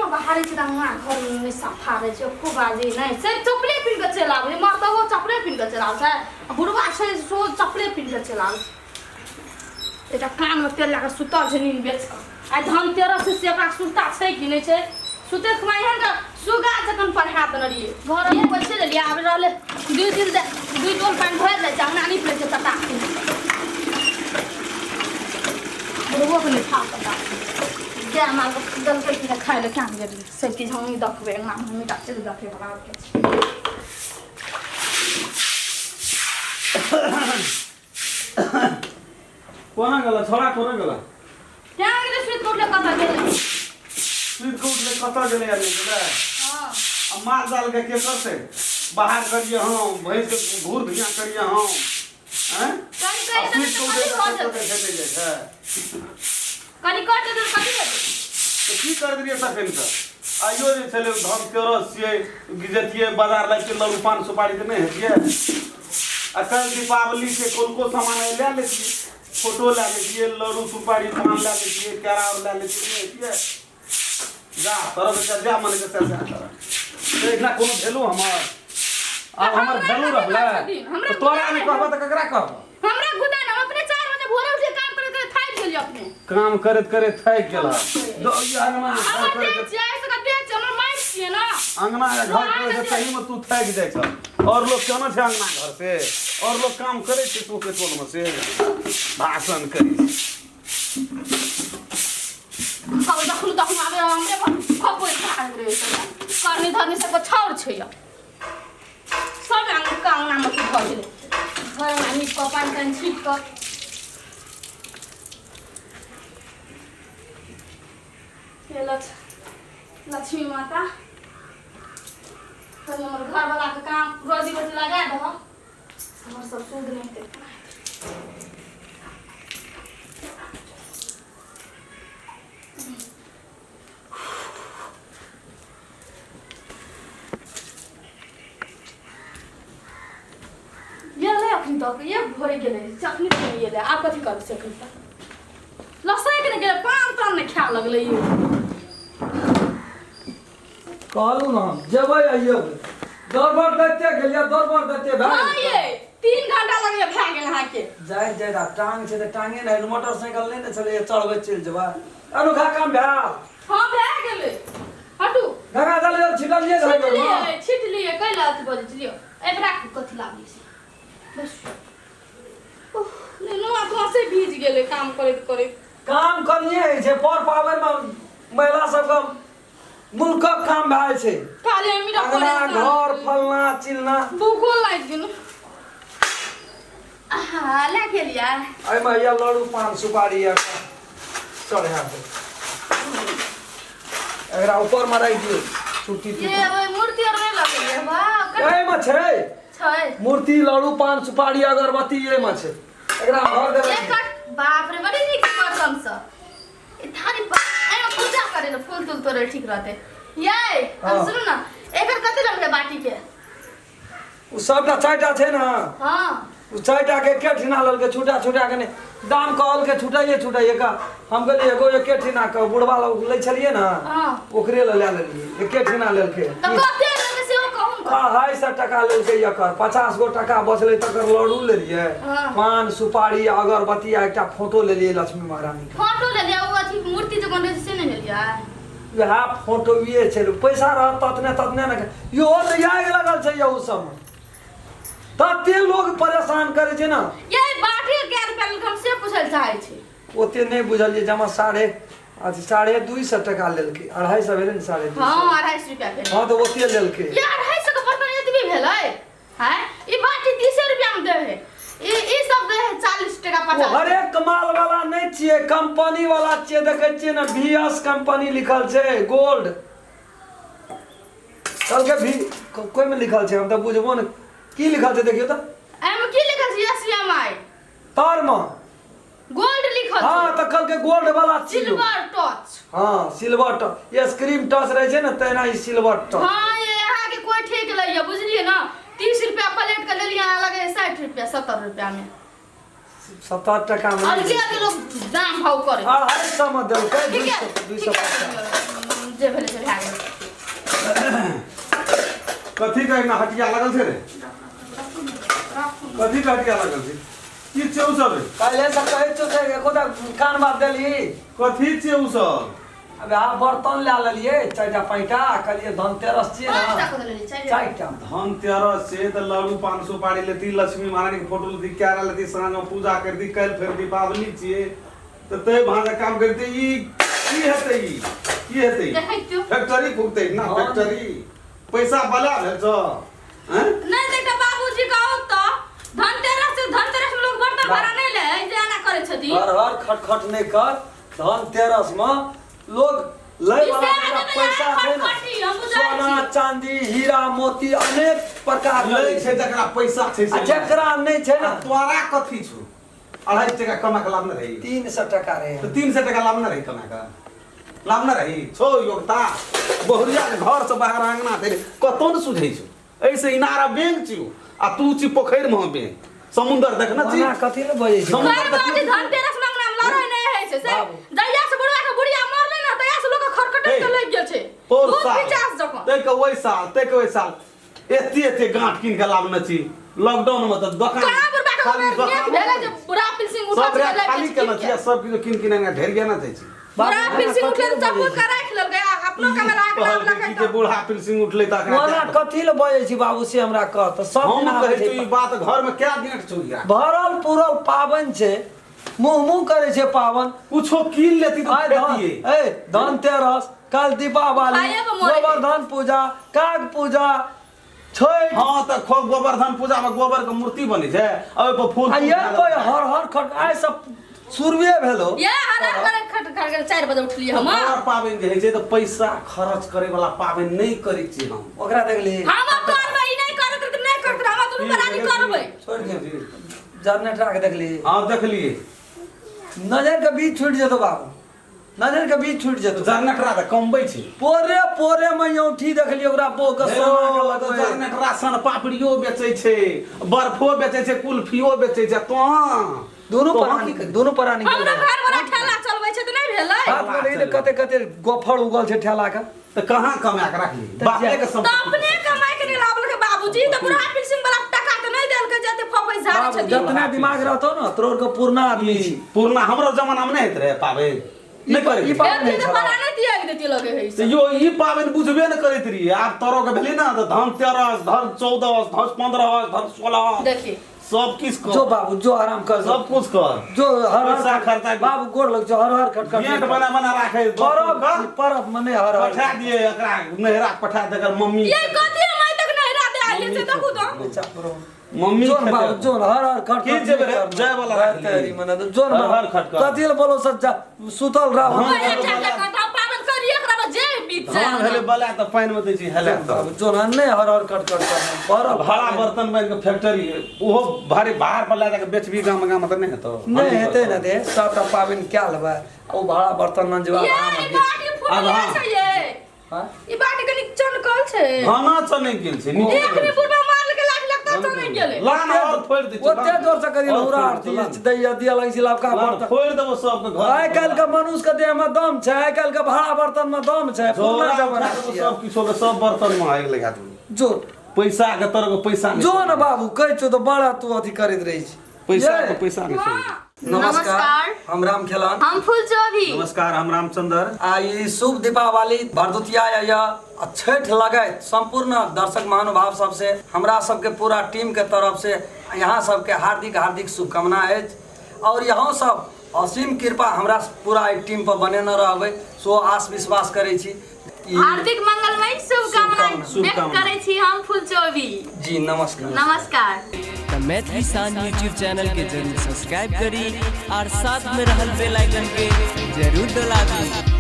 अंगनो बहारै छै तऽ अंगना घर नहि सफा रहै छै एको बाजी नहि से चप्पले पिन्ह कऽ चलि आबै छै मर्दो चप्पले पिन्ह कऽ चलि आबै छै आ बुढ़बा छै सेहो चप्पले पिन्ह कऽ चलि आबै छै एकटा कानमे तेल लए कऽ सुतल छै नीन बेच कऽ आइ धनतेरस छै से ओकरा सुरता छै कि नहि छै सुतैत खुमा एहन कऽ सुगा जखन पढ़ा देने रहियै घरमे पैसे लेलियै आब रहलै दुइ दिन दुइ डोल पानि भरि लै छै अंगना नीप लै छै चटा बुढ़बोके नहि खा पता गाय मालके देलकै कि नहि खाइ लए क्या गेलियै सब चीज हमही देखबै अंगनामे हमही टा चीज देखै बला कोना गेला छोड़ा कोना गेला क्या गेलै सुति कऽ उठले कतऽ गेलै सुति कऽ उठले कतऽ गेलै आदमी गेलै हँ आ माल जाल के के करतै बाहर करिए हम भैंस के घूर धुइयाँ करिए हम आँय कनि आ कहि सुति देबै कऽ तऽ उठे कथी भऽ तऽ जेतै कतऽ खेतै जाइ छै कनि करि देतै तऽ कथी हेतै तऽ की कर देलियै तखन तऽ आइयो जे छलै धन तेरस छियै जतियै बाजार लैतियै लड्डू पान सुपारी तऽ नहि हेतियै आ काल्हि दीपावली छै कोलको सामान आइ लए लैतियै फोटो लए लैतियै लड्डू सुपारी पान लए लैतियै केरा आर लए लैतियै नहि हेतियै जा तोरा बेटा जा मन के सएह कर तऽ एकरा कोनो भेलू हमर आब हमर हमरा भेलू कथी रहलै कहै छथिन? हमरा तऽ तोरा नहि गुदा कहबह तऽ ककरा कहबह हमरा गुदा न हम अपने 4 बजे भोरे उठे काम करैत करैत थाकि गेलियै अपने काम करैत करैत थाकि गेल अंगना घर हमर करैत देह छियै एहि सबके देह छियै हमर माइक छियै ने अंगना या घर करै छै तहीमे तू थाकि जाइ छह आओर लोक केना छै अंगना घर से आओर लोक काम करै छै तू के टोलमे से भाषण करै छै अब जखन तखन आबे हमरे पर खपैत लागल रहै छै करनी धरनी सबके छाउर छै यऽ सब अंगना अंगनामे की भऽ गेलै घरमे नीप कऽ पानि तानि छीट कऽ हे लक्ष्मी माता कनि हमर घरवलाके काम रोजी रोटी लगा दह हमर सब सूद नहि हेतै केना हेतै? गेलै अखन तक ये भोरे गेलै चखनी तऽ नहि गेलै आब कथी करबै से अखन तक लसकि नहि गेलै पान तान नहि खाय लगलै यौ कहलहुँ ने हम जेबै आ अयबै दौड़ दैते गेलियै दौड़ दैते भए हँ गेल। ये 3 घंटा लगैए भए गेल अहाँके जाइत जाइत आब टांग छै तऽ टांगे नहि मोटरसाइकिल नहि ने छलैए चढ़बै चलि जेबै अनोखा काम भेल हँ भए गेलै हटू गंगा जल जल छिटलियै घर छीट घरमे लियै छीट लियै कैला अथी बजै छी लियौ एहिपर राखू कथी लाबी से बस उफ, नुआ तुआ से भीज गेलै काम करैत करैत काम कनिए होइ छै पर पाबनिमे महिला सबके मुल्कक काम भए जाइ छै काले मीरा अंगना घर फलना चिलना भूखो लागि गेल आहा लए गेलियै एहिमे हैया लड्डू पान सुपारी आर चढ़ा दे एकरा ऊपरमे राखि दियौ चुट्टी ये ओहि मूर्ति आर नहि लगेलियै वाह कते एहिमे छै छै मूर्ति लड्डू पान सुपारी अगरबत्ती एहिमे छै एकरा भर देबै एकर बाप रे बड़ी नीक बर्तन सब ई थारी एहिमे पूजा करे ले फूल तूल तोड़े ठीक रहते ये हाँ। सुनू ना एकर कते लगले बाटी के ओ सबटा चारिटा छै ने हाँ ओ चारिटा के एके ठिना लेलकै छुटा छुटा के नहि दाम कहलकै छुटाइए छुटाइए का हम कहलियै एगो एके ठिना के बुढ़वा लग लै छलियै ने हाँ ओकरे लए लए लेलियै एके ठिना लेलकै तऽ कते लेलकै सेहो कहू ने 250 टका लेलकै एकर 50 गो टका बचलै तकर लड्डू लेलियै हाँ। पान सुपारी अगरबत्ती आ एकटा फोटो लेलियै लक्ष्मी महारानी के फोटो लेलियै ओ अथी मूर्ति जे बनलै से नहि लेलियै वएह फोटोए छै पैसा रहत ततने ततने ने इहो तऽ आगि लगल छै यहू सबमे तते लोग परेशान करै छै ने ये बाटी के रुपया लेलकै हम से पूछै लए चाहै छी ओते नहि बुझलियै जमा साढ़े अथी 250 टका लेलकै 250 भेलै ने 250 हाँ 250 रुपया भेलै हँ तऽ ओते लेलकै ये 250 के बर्तन एतबी भेलै हैं ई बाटी 30 रुपया में दे है ई ई सब दे है 40 टका ओ 50 हरेक माल वाला नहि छियै कंपनी वाला छियै देखै छियै ने भी एस कंपनी लिखल छै गोल्ड कहलकै भी कोइमे लिखल छै हम तऽ बुझबो ने की लिखल छै देखियौ तऽ एहिमे की लिखल छै एस एम आई तरमे गोल्ड लिखल हाँ छै तऽ कहलकै गोल्ड वाला छियै सिल्वर टच हाँ सिल्वर टच ये स्क्रीन टच रहै छै ने तहिना ई सिल्वर टच हाँ ये अहाँ के कोई ठीक लैया बुझलिए ना 30 रुपया प्लेट के लेलिए अहाँ लगे 60 रुपया 70 रुपया में 70 टका में अलगे अलगे लोग दाम भाव करे 250 में देलकै ठीक है 200 ठीक 250 है जे भेलै से भए गेलै। कथी के एना हटिया लागल छै रे? कथी के हटिया लागल छै? की छै उ सब रे? काल्हि से कहै छौ से एकोटा कान बात देली। कथी छै उ सब? अबे आ बर्तन लए लेलियै चारिटा पाँचटा, कहलियै धनतेरस छियै पाँचटा ने। कऽ देलियै, चारि। चारिटा। धनतेरस छै तऽ लड्डू पान सुपारी लेती, लक्ष्मी महारानी के फोटो लेती, केरा लेती, साँझ में पूजा करती। काल्हि फेर दीपावली छियै तऽ तै भाँजे काम करती। ई की हेतै? ई की हेतै? देखै छियौ। फैक्ट्री खुगतै ना? हँ। फैक्ट्री पैसा बला भेल छौ, आँय? नहि तऽ एकटा बाबूजी के औत तऽ धनतेरस से, धनतेरस में लोग बर्तन भाड़ा नहि ले है जे एना करै छथिन। हर हर खटखट नहि कर। धनतेरस में लोग लै ई वाला से जकरा आदमी पैसा लए छै ने, खटखटी, हम बुझै सोना छी। चांदी हीरा मोती अनेक प्रकार के लै छै जकरा पैसा छै से आ जकरा नहि छै आ ने। तोरा कथी छौ? 250 टका कमा के लाभ न रही? 300 टका रहे। तऽ 300 टका लाभ न रही? कमा के लाभ न रही? छौ योग्यता? बहुरिया के घर से बाहर आंगना धरि कतौ न सुझै छौ। एहिसे इनारा बैंक छियौ आ तू छी पोखरि मे बैंक, समुंदर देखने छी? ओना कथी ले बजै छै? समुद्र कहै बाबूजी, धनतेरस में अंगना में लड़ाइ नहि होइ छै से। बाबू। जहिया से बुढ़वा के बुढ़िया मरलै ने, तहिया से लोक के खटखटैत हे, लागि गेल छै तोर भूत साल पिचास जकाँ। तै के ओहि साल, तै के ओहि साल एते एते गांठ कीन के लाभ न छी। लॉकडाउन में तऽ दोकान कहाँ बुढ़वा के खाली नेत दोकान भेलै जे बुढ़ा पिलसिंग उठल सब छै रात लागि खाली गेल छै केने कीन छी के। आ सब किछु कीन कीन आनि कऽ ढेरिया ने जाइ छी। बुढ़ा पिलसिंग उठलै तऽ कथी ले चपूत बजै के राखि लेलकै आ अपनो कमेला के लाभ कहलकै लके कि जे बूढ़ा पिलसिंग उठलै तऽ छै? ओना अकरा कथी ले बजै छी बाबू, से हमरा कह तऽ सब हम दिन आबै कहै छै। छी ई बात घर में कै गांठ छौ या? भरल पूरल पाबनि छै, मुँह मुँह करै छै पाबनि। कुछो कीन लेती तऽ आइ धन खेतियै। ए धनतेरस, काल्हि दीपावली, खाइए पर मरै। गोवर्धन पूजा, काग पूजा, छठि। हाँ तऽ खूब गोवर्धन पूजा में गोबर के मूर्ति बनै छै आ ओहि पर फूल आ तूल ये धऽ कोइ देलकै। हर हर खट आइ सब शुरुए भेलो। ये हला करे खट खट के 4 बजे उठलियै हम। बड़ पाबनि जे होइ छै तऽ पैसा खर्च करे वाला पाबनि नहि करै छी हम। ओकरा देखली। हम करबै, ई नहि करत तऽ नहि करत, हम दुनू प्राणी करबै। छोड़ि दे। जनरेटर के देखली? हाँ, देखलियै। नजर के बीच छूटि जेतौ बाबू, नजर के बीच छूटि जेतौ। जरनेटरा तऽ कमबै छै। पोरे पोरे में औंठी देखलियै ओकरा बोह के सोना के लगबै। जरनेटरा सन पापड़ियो बेचै छै, बर्फो बेचै छै, कुल्फियो बेचै छै। तोहाँ दुनू तोहाँ प्राणी की करी? दुनू प्राणी हमरो घर वाला ठेला चलबै छै तऽ नहि भेलै? हाथ में देखी तऽ कते कते गोफड़ उगल छै ठेला के। तऽ कहाँ कमा के राखली? तऽ बापे के तऽ सम्पत्ति। अपने कमाइ के नहि लाबलकै बाबूजी, तऽ बुढ़ा पिलसिंग वाला टका तऽ नहि देलकै जे एते फफै झाड़ै बाबू छथिन। जतना दिमाग रहतौ ने तोर के पुरना आदमी छी। पुरना हमरो जमाना में नहि होइत रहै पाबनि, नहि करै। ई पाबनि एते नहि तऽ छलै। बड़ा नहि दिया देती लगे है। तऽ यो ई पाबनि बुझबे ने करैत रहियै। आब तोरो के भेलै ने तऽ धन तेरस, धन चौदह, धन 15, धन 16। देखी। सब किछु कर। जो बाबू जो, आराम कर। सब कुछ कर। जो हर हर पैसा खर्चा बाबू गोर लग जो, हर हर खट खट गेट बना बना राखे। परब परब मने हर हर। पठा दिए एकरा नैहरा, पठा दे एकर मम्मी। ये कथी हम आइ तक नहीं रात आइले छै, देखू तऽ। बच्चा पुरो मम्मी जोन खेतै। बाबू जोन, हर हर खट की खट जेबै रे? नहि करना। जाय वाला राखि तेरी लिही। मने तो जोन हर बाबू। हर खट खट। कथी ले बोलो सच्चा सुतल रह। हाँ। ओहे ठेला कटा पाबनि करिए एकरा में जे बीत धान जाए। भेलै बला तऽ पानि मे दै छी हेला तऽ। बाबू जोन, नहि हर हर खट खट करना परब। भाड़ा बर्तन बनि के फैक्ट्री ओहो भारी बाहर पर लए जाके बेचबी, गाम गाम तऽ नहि हेतौ? नहि हेतै ने दे, सबटा पाबनि कए लेबै आ ओ भाड़ा बर्तन न जेबा। ये ई बाटी फुटले आब छै ये। हाँ? ई बाटी कनी चनकल छै। घना चने गेल छै नीचे। एक ने बुढ़बा मारलकै लाठी लगता चनक गेलै। लान और फोड़ि दै छियौ, ओते लान। जोर से करी और उड़ा फोड़ि देतौ, लान। दैया दिया लगै छै लबका लान, बर्तन। फोड़ि देबौ सबके घर। आइ काल्हि के मनुष्य के देह में दम छै, आइ काल्हि के भाड़ा बर्तन में दम छै? पुरना झोरा जमाना उठा देबौ, छियै। सब किछो के सब बर्तन में आगि लगा देबौ। जो। पैसा के तोर के पैसा नहि जो ने बाबू, कहै छौ तऽ बड़ा तू अथी करैत रहै छी। पैसा ये। के पैसा नहि छै। नमस्कार, हम राम खेलन। हम फूल चोभी। नमस्कार, हम रामचंद्र। आ ई शुभ दीपावली, भरदुतिया या आ छठि लगैत सम्पूर्ण दर्शक महानुभाव सबसे हमरा सबके पूरा टीम के तरफ से यहाँ सबके हार्दिक हार्दिक शुभकामना अछि और यहाँ सब असीम कृपा हमरा पूरा एहि टीम पर बनेने रहबै सो आस विश्वास करै छी। हार्दिक मंगलमय शुभकामना व्यक्त शुभकामना। करै छी हम फूल चोभी। जी नमस्कार। नमस्कार। तऽ मैथिली शान यूट्यूब चैनल के जरूर सब्सक्राइब करी और साथ में रहल बेल आइकन के जरूर दबा दी।